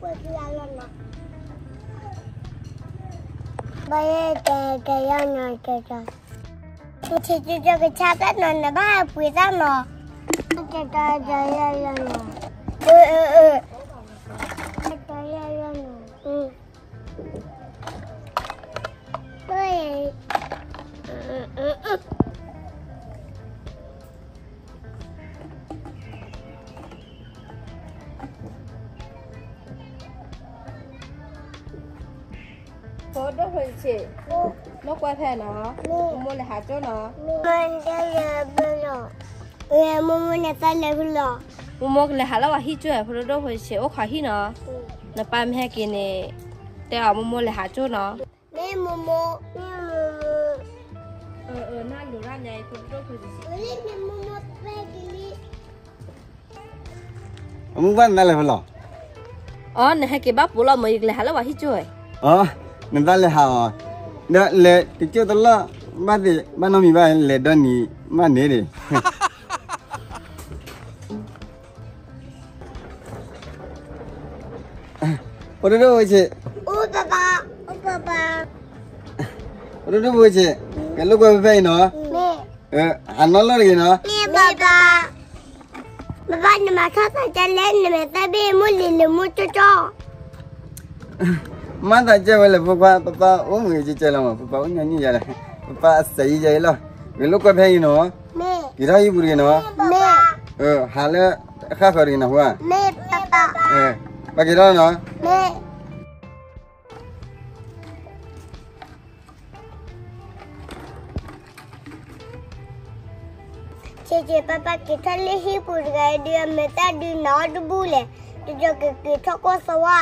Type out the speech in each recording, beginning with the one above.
ပှဲၤကလၢလီၤနီၤ, ဘၣ်ယဲကဲကဲယီၤနီၤ, ကဲကဲ, နဆံးကကဆါတၢ်နီၤ, နဘၣ်ဟဲပှ့ၤတၢ်နီၤ, ကဲကဲယီၤနီၤ, အၢ အၢ အၢ ကဲကဲယီၤနီၤ, အၢ ဖိဒိၣ်ဖိဆံး, မ့ၢ်ကွၢ်ဖဲနီၤ, မိၢ်မိၢ်လဲၤဟးကၠိနီၤ, မိၢ်မိၢ်န့ၣ်သးလဲၤဖဲလဲၣ်, မိၢ်မိၢ်ကလဲၤဟးလၢပှၤဟံၣ်ကၠိ, ဖိဒိၣ်ဒိၣ်ဖိဆံး အိၣ်ခိးဟံၣ်နီၤ, နပၢ်မ့ၢ်ဟဲက့ၤန့ၣ်, တဲအီၤမိၢ်မိၢ်လဲၤဟးကၠိနီၤ, မ့ၢ်မိၢ်မိၢ်, မ့ၢ်မိၢ်မိၢ်, အၢ အၢ နလိၤရၣ်ညါအံၤ ဖိဒိၣ်ဒိၣ်ဖိဆံး, မိၢ်မိၢ်ပဲကလံ အမူဘၣ်နသးလဲၤဖဲလဲၣ်, အီ နဟဲက့ၤဘၣ်ပိာ်လီၤမၢ်, ယကလဲၤဟးလၢပှၤဟံၣ်ကၠိ, အီ နသးလဲၤဟးအီၤ, ဒီးလဲၤတကၠိတလီၢ်, ဘၣ်သ့ၣ်ဘၣ်နီတမံၤဘၣ်, လဲၤဒီနံၤမးန့ၣ်ဒၣ် ဖိဒိၣ်ဒိၣ်ဖိဆံး, အိၣ်ပပၢ်, အိၣ်ပပၢ်, ဖိဒိၣ်ဒိၣ်ဖိဆံး, ကဲလိာ်ကွဲဖဲဖဲအံၤနီၤ, မ့ၢ်, ဟးနီၢ်လီၢ်တဂ့ၤနီၤ, မ့ၢ်ပပၢ်, ပပၢ်နမၤထီၣ်သးကလဲၣ်, နမဲာ်သၣ်ဘ့ၣ်မ့ၢ်လံၤလံၤမူကၠီကၠီ မၤသးကဲဝဲလဲၣ်ဖိခွါ, ပပၢ်အိၣ်မုာ်ကဲကဲလီၤမး, ပပၢ်အိၣ်ညီနုၢ်ယၤလဲၣ်, ပပၢ်အစဲးယံၤယဲအံၤလီၤ, ကဲလိာ်ကွဲဖဲအံၤနီၤ, က့ၤထီၣ်ဟံၣ်ပူၤတဂ့ၤနီၤ, ဟးလၢအဃၣ်ဃၢၤတဂ့ၤနီၤ, ပှၤက့ၤထီၣ်နီၤ. ဆ့ဆ့ ပၢ်ပၢ်က့ၤထီၣ်လၢဟံၣ်ပူၤတဂၤအံၤဒီး အမဲာ်သၣ်ဒုးနၤအီၣ်တဘူၣ်လဲၣ်, တကက့ၤထီၣ်ကွၢ်သဝီ,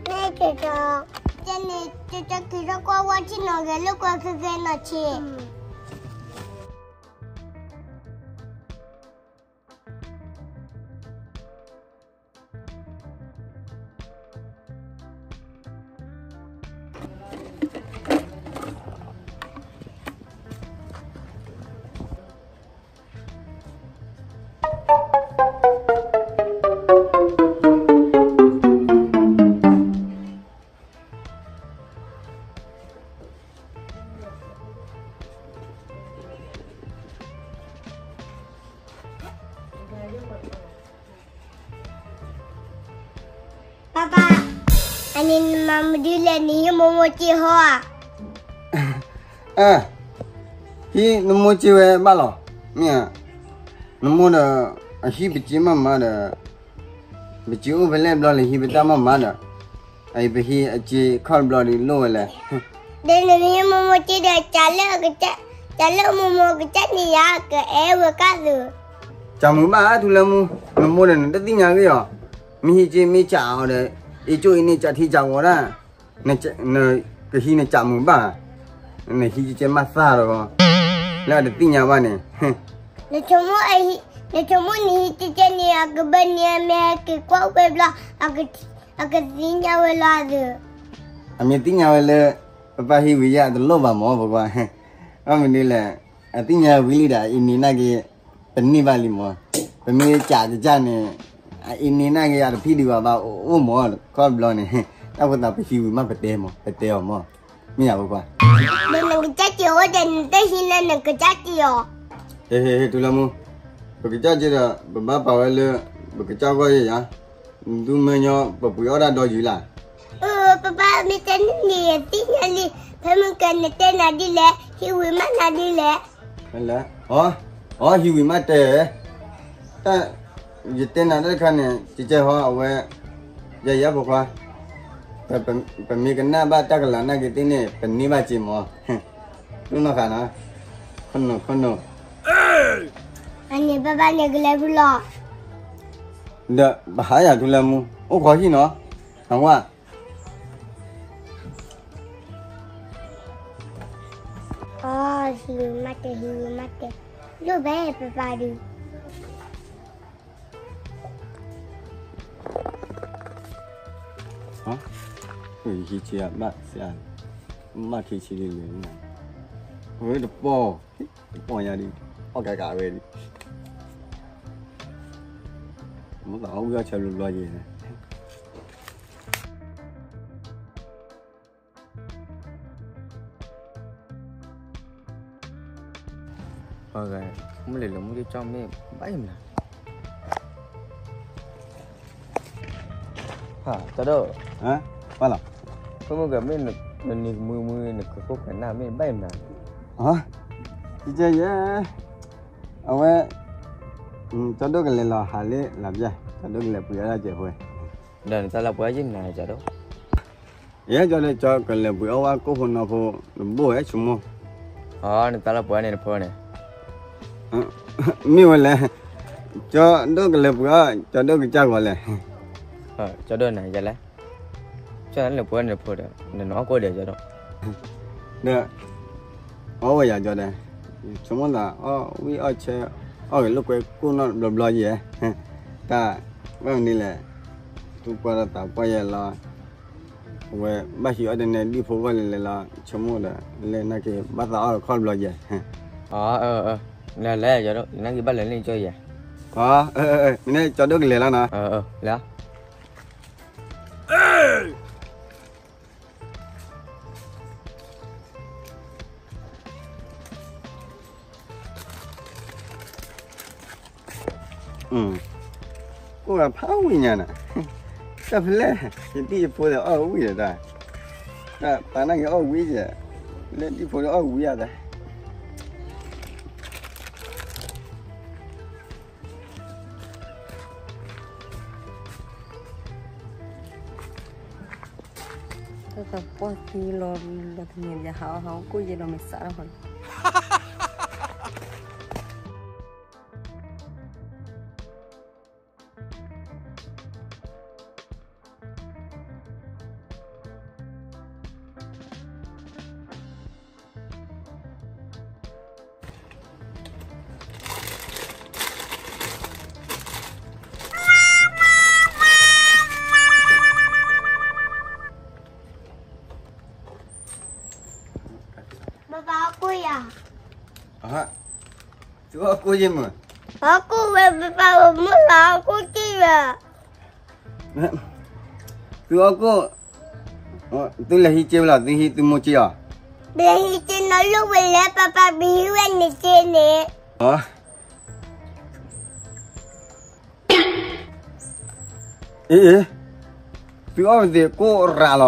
မ့ၢ်က့ၤထီၣ်, ကဲန့ၣ် တကက့ၤထီၣ်ကွၢ်ဝဲထံၣ်နီၤ ဂဲၤလိာ်ကွဲခဲခဲနီၤဆ့. ပၢ်ပၢ်, အန့ၣ်နမၤမနုၤလဲၣ်, နဟံးမိၢ်မိၢ်စ့ဟီဧါ. အၢ, ဟံးနမိၢ်စ့ဝဲဘၣ်လီၤ. မ့ၢ်ဧါ, နမိၢ်ဒီး အဟံးပစ့မးမးဒီး, ပစ့အိၣ်ဖဲလဲၣ်ဘျီလၢဟံးပတၢ်မးမးဒီး, အအံၤပဟံးအစ့ခီၣ်တဘျီဒီးလိၣ်ဝဲလဲၣ်. ဒီးနမ့ၢ်ဟံးမိၢ်မိၢ်စ့ဒီး ကးလၢမိၢ်မိၢ်ကစၢ်န့ၣ်ယၤ ကအဲၣ်ဝဲကၢ်သုး. ကးမုာ်ဘၣ်ထူလၢမူ, နမိၢ်ဒီးနတသ့ၣ်ညါဂ့ၢ်အီၤ, မ့ၢ်ဟံးစ့မ့ၢ်ကးအီၤဒီး အ့ၣ်ကၠိအ့ၣ်န့ၣ်ကးထံကးကီတၢ် နကဟံးနကးမုာ်ဘၣ်, နဟံးကဲကဲမးသၣ်ဒီး, လၢအတသ့ၣ်ညါဘၣ်န့ၣ်, နဆိကမိၣ်, နဆိကမိၣ်နဟံးကဲကဲန့ၣ် အကဘၢန့ၣ် အမ့ၢ်ဟဲက့ၤကွၢ်ဝဲဘျီ, အကသ့ၣ်ညါဝဲလီၤသုး. အမ့ၢ်သ့ၣ်ညါဝဲလၢ ပပၢ်ဟံးဝံၤယဲၢ်အတလိၣ်ဘၣ်မၢ် ပကွၢ်, ဘၣ်မနုၤလဲၣ်, အသ့ၣ်ညါဝံၤလံဒီး အအ့ၣ်န့ၣ်နာ်က့ၤ ပန့ၢ်ဘၣ်လံမၢ်, ပမ့ၢ်ကးကစၢ်န့ၣ်, အအ့ၣ်န့ၣ်နာ်က့ၤ အတဖံးဒံးဘၣ်ဘၣ်အိၣ်မၢ်, ခီတဘျီန့ၣ်, တၢ်ဖိသးပဟံးဝံၤမးပတဲမၢ်, ပတဲအီၤမၢ်, မ့ၢ်ယၤပကွၢ်. ဒီးနကစၢ်စ့အိၣ်ဒီး နတဟံးလၢနကစၢ်စ့အီၤ. ဟ့ၣ်ဟ့ၣ်ဟ့ၣ် ထူလၢမူ, ပကစၢ်စ့ဒီး ပဘၣ်ပာ်ဝဲလၢ ပကစၢ်ဂီၢ်ယဲၢ်ယၤ, ဒူမ့ၢ်ညီ ပပှ့ၤအီၣ်တၢ်ဒီယုၤလၢ်. အၢ ပပၢ်မ့ၢ်တဲန့ၣ် ယသ့ၣ်ညါလံ, ဖဲမုၢ်ကနတဲနၤဒ်လဲၣ်, ဟံးဝံၤမးနၤဒ်လဲၣ်. အၢ အီၣ်ဟံးဝံၤမးတဲ, တၢ်, ယတဲနၤတၢ်တခါန့ၣ် ကကဲဟီအဝဲ, ယဲယဲဖိခွါ, ပမ့ၢ်ကနၣ်ဘၣ်တၢ်ကလၤနာ်က့ၤသ့ၣ်န့ၣ် ပန့ၢ်ဘၣ်စ့မၢ်, တူၢ်နီၢ်ဃာ်နီၤ, ခိၣ်နူာ်ခိၣ်နူာ်. အန့ၣ်ပၢ်ပၢ်န့ၣ်ကလဲၤဖုလီၤ. ဒီးပဟးယၤထူလၢမူ, အိၣ်ခိးဟံၣ်နီၤ, ဟးဝါ. အီ ဟံးဝံၤမးတဲ ဟံးဝံၤမးတဲ, လိၣ်ဘဲပပၢ်ဒုး. ဟံးဆံဘၣ်, ဘၣ်ခံဆံလံ, ဝဲတပီၢ်, တပီၢ်ညါဒံး, အီၣ်ကးကးဝဲဒံး, မ့ၢ်သးအီၣ်ဝံၣ်အီၣ်ဆၢဘျီဘျီယဲၢ်န့ၣ်. မုၢ်လၢ်လၢမုၢ်ကၠီမ့ၢ်ဘၣ်အံၤမနၤ, ကၠီဒိၣ်, ဘၣ်လီၤ, ဖိမုၣ်ကမ့ၢ်နနံၤကမုၢ်မုၢ် နကခိၣ်ကနၣ်မ့ၢ်ဘၣ်အံၤမနၤ, ကဲ, အဝဲ, ကၠီဒိၣ်ကလဲၤလီၤဟးလၢလီၤပျၢ်, ကၠီဒိၣ်ကလဲၤပှ့ၤအီၣ်တၢ်ကဲးဖိ, ဒီးနသးလီၤပှ့ၤအီၣ်ယဲၢ်မနၤ ကၠီဒိၣ် ယဲ ကၠီဒိၣ် ကၠီကလဲၤပှ့ၤအီၣ်ဝဲကိၣ်ဖိနီၢ်ဖိ တဘိဝဲဆိကမိၣ်, နသးလီၤပှ့ၤန့ၣ်တဖိန့ၣ်, မ့ၢ်ဝဲလဲၣ်, ကၠီဒိၣ်ကလဲၤပှ့ၤအီၣ် ကၠီဒိၣ်ကစၢ်ဂီၤလဲၣ်, ကၠီဒိၣ်နၤယဲလဲၣ်, ကၠီလဲၤပှ့ၤန့ၣ်တဖိဒီး နနအီၣ်ကိၣ်ဒီး ကၠီဒိၣ် ဒီး အီၣ်ဝဲယၤ ကၠီဒိၣ်, ဆိကမိၣ်သးအီၣ်ဝံၣ်အီၣ်ဆၢ, အီၣ်ဂ့ၤလိာ်ကွဲကိၣ်နီၢ်ဘျီဘျီယဲ, တၢ်, ဘၣ်မနုၤလဲၣ်, သူၣ်ပှၢ်ဒီးသးပှၢ်ယဲလီၤ, အဝဲဘၣ်ဟံးအီၣ်တန့ၢ်ဒံၣ်ဖိဂီၢ်လဲၤလဲၤလီၤ ဆိကမိၣ်ဒီး လဲၤနာ်က့ၤဘၣ်သးအီၣ်ခီၣ်ဘျီယဲ, လဲၤလဲၤ ကၠီဒိၣ် ယနာ်က့ၤဘၣ်လဲၤန့ၢ်ကၠီယဲ, မ့ၢ်န့ၣ် ကၠီဒိၣ်ကလဲၤလီၤနီၤ, လဲၤ ကိၣ်ဂၤဖးဝံၤညါန့ၣ်, တၢ်ဖဲလဲၣ်, ယဒံၣ်ယဖိဒီးအီၣ်ဝံၤဒီးတၢ်, တၢ်ပာ်နာ်က့ၤအီၣ်ဝံၤယဲ, လၢဒံၣ်ဖိဒီးအီၣ်ဝံၤယၤသး တၢ်သးပှၢ်သံလီၤ, လီၤတမံၤယဟးအီၣ်ဟးအီၣ်ကိၣ်ယဲလီၤမ့ၢ်စးထီၣ်ဃီလီၤ. ပၢ်ပၢ်အီၣ်ကိၣ်ယၤ, သုအီၣ်ကိၣ်ယဲမ့ၢ်, အီၣ်ကိၣ်ဝဲပၢ်ပၢ် ပမုၢ်လၢအီၣ်ကိၣ်တံၢ်ဝဲ, သုအီၣ်ကိၣ်, သုလဲၤဟံးစ့ဝဲလီၤ သုဟံးသုမိၢ်စ့အီၤ, ပလဲၤဟံးစ့နီၤလိၣ်ဝဲလဲၣ် ပၢ်ပၢ် ပဟံးဝဲန့ၣ်စ့န့ၣ် အ့ၣ်, သုအီၣ်ပသ့ၣ်ကိၣ်ရးလီၤ,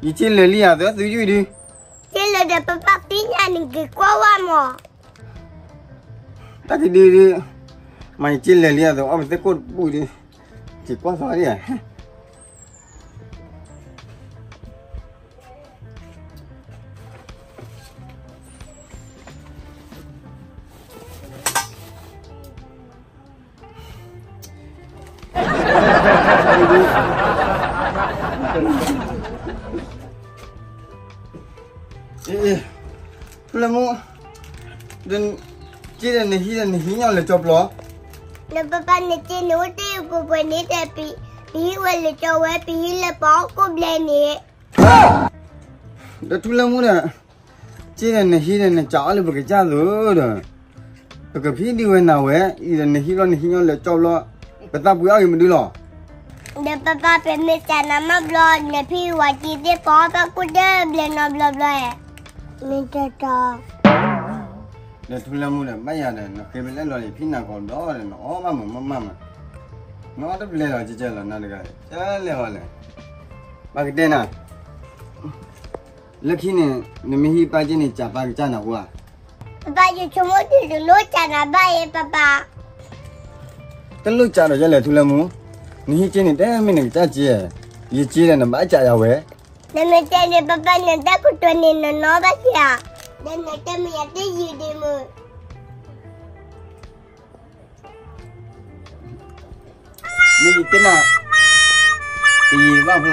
ယစ့လဲၤလံယၤသု သုယုၢ်ဒု, စ့လဲၤဒီးပၢ်ပၢ်သ့ၣ်ညါန့ၣ်က့ၤကွၢ်ဝဲမး, တၢ်ကဒုဒု, မ့ၢ်ယစ့လဲၤလံယၤသု အီၣ်ပသ့ၣ်ကိၣ်တဘူၣ်ဒု, က့ၤကွၢ်သီဒံးဧါ အ့ၣ်, ဖုလၢမူ, စ့ဒီးနဟံးဒီးနဟံးညီလၢကၠီပျီ, နပၢ်ပၢ်နစ့န့ၣ်အိၣ်တ့ၢ်ပှဲၤပှဲၤန့ၣ်ဒီး ပဟံးဝဲလၢကၠီဝဲ ပဟံးလၢပှၤအီၣ်ကိၣ်ဘျဲၣ်န့ၣ် ဒီးထူလၢမူဒီး, စ့ဒီးနဟံးဒီးနစးအီၣ်လၢပကစၢ်သိးဒီး, ပကဖံးဒုးဝဲနၤဝဲ, အံၤဒီးနဟံးဘျီနဟံးညီလၢကၠီဘျီ, ပသးပှ့ၤအီၣ်ဂ့ၤမနုၤလီၤ. ဒီးပၢ်ပၢ် ပမ့ၢ်စးနၤမးဘျီ နဖံးဝဲက့ၤသ့ၣ်ပှၤအီၣ်ဘၣ်ကိၣ်တဘျဲၣ်နီတဘျီဘျီဧါ, မ့ၢ်တတီ ဒီးထူလၢမူဒီး ဘၣ်ယၤဒီး နဃ့ပလဲၣ်လီၤန့ၣ် ဖံးနၤကိးဘျီဒီး နအီၣ်ဘၣ်မးမးမးမး, နအီၣ်တပျဲလီၤ ကဲကဲလီၤ နၤတဂၤ, ကဲလဲၣ်ဟီလဲၣ်, ပၢ်ကတဲနၤ, လၢခံန့ၣ် နမ့ၢ်ဟံးပၢ်က့န့ၣ် စးပၢ်ကစၢ်နၤဟူဧါ. ပၢ်ပၢ်ယဆိကမိၣ်ဒ်တလိၣ်စးနၤဘၣ်အံၤ ပၢ်ပၢ် တလိၣ်စးဒီးယဲလဲၣ်ထူလၢမူ, နဟံးက့န့ၣ် တမ့ၢ်နကစၢ်က့, ယက့ဒီးနဘၣ်စးယၤဝဲ, နမ့ၢ်တဲန့ၣ် ပၢ်ပၢ် နတၢ်ကတိၤန့ၣ် နနီၢ်ဘၣ်က့ဧါ, ဒီးနတဲမ့ၢ်ယၤတယံာ်ဒံးမုၢ် မ့ၢ်ယတဲနၤ, တယံာ်ဘၣ်ဖဲလီၤ,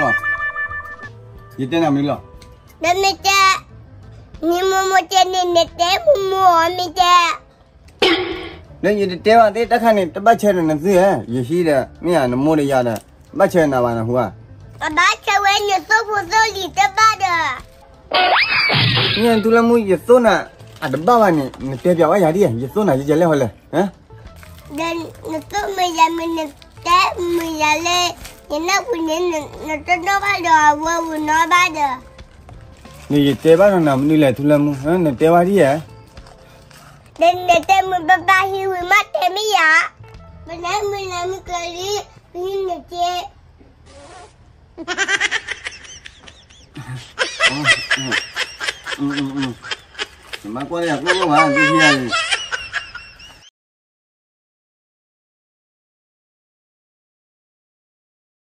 ယတဲနၤမ့ၢ်လီၤ, ဒီးမ့ၢ်တဲ, နမိၢ်မိၢ်တဲန့ၣ် နတဲမိၢ်မိၢ်အီၤမ့ၢ်တဲ, ဒီးယတတဲဘၣ်သ့ၣ်တခါန့ၣ် တဘၣ်ဆၢဒီးနသုဧါ, ယဟံးဒီး မ့ၢ်ဧါ နမိၢ်ဒီးယၤဒီး, ဘၣ်ဆၢနၤဘၣ်နဟူဧါ, အဘၣ်ဆၢဝဲနသိၣ်ဖိသိၣ်လံၤတဘၣ်ဒီး မ့ၢ်ထူလၢမူ ယသိၣ်နၤအတဘၣ်ဘၣ်န့ၣ် နတဲပျးဝဲယၤဒ်, ယသိၣ်နၤယကလဲၣ်ဟီလဲၣ်, ဒီးနသိၣ်မ့ၢ်ယၤမ့ၢ် နတဲမ့ၢ်ယၤလၢ ယနၢ်ပူၤန့ၣ် နတနီၣ်ဘၣ်ဒီးအဝဲဝံၤနီၣ်ဘၣ်ဒီး, န့ၣ်ယတဲဘၣ်ဒီးနၤမနုၤလဲၣ်ထူလၢမူ, နတဲဝဲဒ်ဧါ နတဲမုာ်ဘၣ်ဘၣ်ဟံးဝံၤမးတဲမ့ၢ်ယၤ, ပနမုာ်နမုာ်ကျၢၤလံ, ပဟံးန့ၢ်က့ၤ. နမၤကွၢ်လၢယကျိၣ်လိၣ်ဘၣ် ဒ်ဟံးယၤလံ.